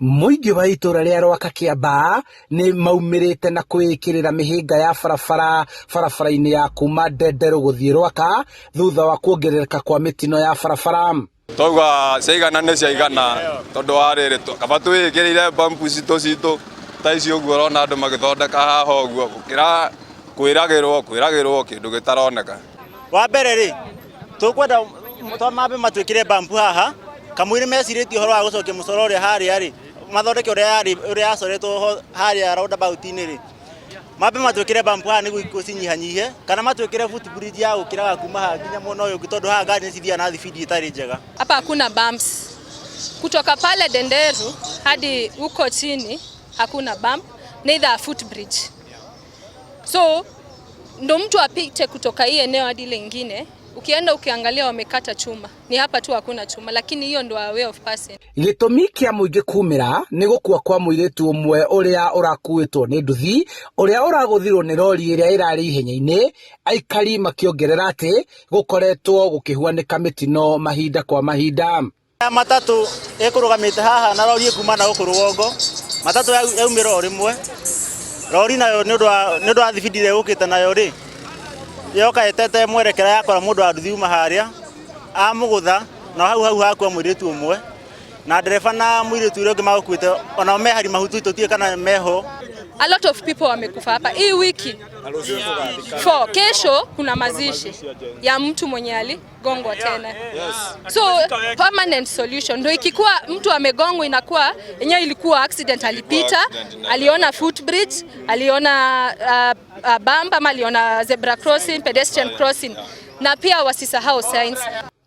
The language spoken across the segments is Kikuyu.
Mũingĩ wa itũra rĩa Rwaka Kĩambaa nĩ maumĩrĩte na kwĩĩkĩrĩra mĩhĩnga ya barabara barabara-inĩ ya kuma Ndenderũ gũthiĩ Rwaka thutha wa kuongerereka kwa mĩtino ya barabara. Twauga ciaigana nĩ ciaigana tondũ wa rĩrĩ kaba twĩĩkĩrĩire bambu citũ citũ ta ici ũguo ũrona andũ magĩthondeka haha ũguo gũkĩra kwĩragĩrwo kwĩragĩrwo kĩndũ gĩtaroneka. Wa mbere rĩ, tũkwenda mambe matwĩkĩre bambu haha kamũira mecirĩtie ũhoro wa gũcokia mũcoro ũrĩa harĩa rĩ, mathondeke ũrĩa yarĩ ũrĩa yacoretwo harĩa roundabout-inĩ rĩ, mambe matwĩkĩre bambu haha nĩguo ikuũ cinyihanyihe kana matwĩkĩre foot bridge ya gũkĩraga kuma haha nginya mwena ũyũ ũngĩ tondũ haha ngari nĩ cithiaga na thibindi ĩtarĩ njega. Hapa hakuna bumps. Kutoka pale Denderu hadi huko chini hakuna bump, neither a foot bridge. So ndo mtu apite kutoka hii eneo hadi ile ingine, ukienda ukiangalia wamekata chuma, ni hapa tu hakuna chuma, lakini hiyo ndo a way of passing. Gĩtũmi kĩa mũingĩ kumĩra nĩ gũkua kwa mũirĩtu ũmwe ũrĩa ũrakuĩtwo nĩ nduthi ũrĩa ũragũthirwo nĩ rori ĩrĩa ĩrarĩ ihenya-inĩ, aikari makĩongerera atĩ gũkoretwo gũkĩhuanĩka mĩtino mahinda kwa mahinda. Matatũ ĩkũrũgamĩte haha na rori ĩkuma na gũkũ rũgongo, matatũ yaumĩra o rĩmwe, rori nayo nĩ ũndũ wa thibindi ĩrĩa ĩgũkĩte nayo rĩ, yoka ĩtete mwerekera yakora mũndũ wa nduthi uma harĩa, amũgũtha na hau hau hakua mũirĩtu ũmwe, na ndereba na mũirĩtu ũrĩa ũngĩ magũkuĩte onao me hari mahutu tũtiũĩ kana meho. A lot of people wamekufa hapa hii wiki 4 kesho kuna mazishi ya mtu mwenye aligongwa tena. So permanent solution ndio ikikuwa mtu amegongwa inakuwa yenyewe ilikuwa accident, alipita, aliona footbridge, aliona bump ama aliona zebra crossing, pedestrian crossing, na pia wasisahau signs.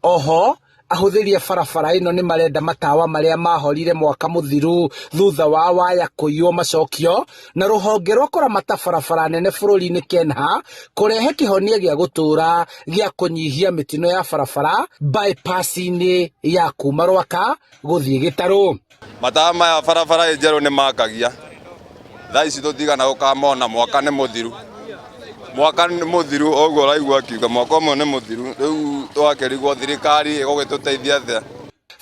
Oho ahũthĩri a barabara ĩno nĩ marenda matawa marĩa mahorire mwaka mũthiru thutha wa waya kũiywo macokio na rũhonge rwa kũramata barabara nene bũrũri-inĩ KENHA kũrehe kĩhonia gĩa gũtũũra gĩa kũnyihia mĩtino ya barabara bypass-inĩ ya kuma Rwaka gũthiĩ Gĩtarũ. Matawa maya barabara ĩ njerũ nĩ makagia thaa ici tũtigana gũkamona mwaka nĩ mũthiru mwaka nĩ mũthiru ũguo ũraigua akiuga mwaka ũmwe nĩ mũthiru rĩu twakĩrigwo thirikari ĩgũgĩtũteithia atĩa.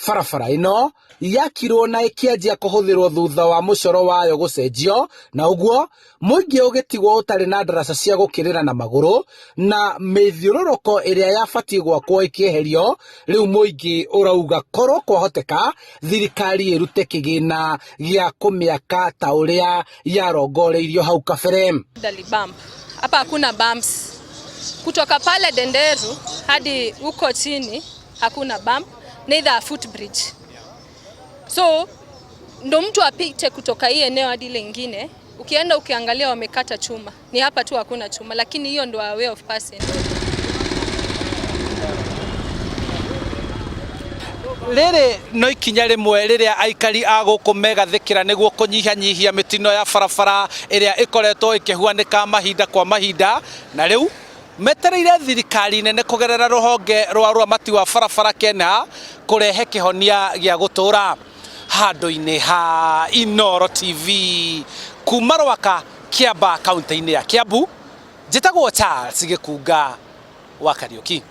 Barabara ĩno yakirwo na ĩkĩanjia kũhũthĩrwo thutha wa mũcoro wayo gũcenjio na ũguo mũingĩ ũgĩtigwo ũtarĩ na ndaraca cia gũkĩrĩra na magũrũ na mĩthiũrũrũko ĩrĩa yabatiĩ gwakwo ĩkĩeherio. Rĩu mũingĩ ũrauga korwo kwahoteka thirikari ĩrute kĩgĩna gĩa kũmĩaka ta ũrĩa yarongoreirio hau kabere. Bump. Hapa hakuna bumps. Kutoka pale Denderu hadi huko chini hakuna bump, neither a footbridge. So ndo mtu apite kutoka hii eneo hadi ile ingine, ukienda ukiangalia wamekata chuma, ni hapa tu hakuna chuma, lakini hiyo ndo a way of passing. Rĩrĩ no ikinya rĩmwe rĩrĩa aikari a gũkũ megathĩkĩra nĩguo kũnyihanyihia mĩtino ya barabara ĩrĩa ĩkoretwo ĩkĩhuanĩka mahinda kwa mahinda, na rĩu metereire thirikari nene kũgerera rũhonge rwa ũramati wa barabara KENHA kũrehe kĩhonia gĩa gũtũũra. Handũ-inĩ ha Inooro TV kuma Rwaka, Kĩamba, kaunti-inĩ ya Kiambu, njĩtagwo Charles Gĩkunga wa Kariũki.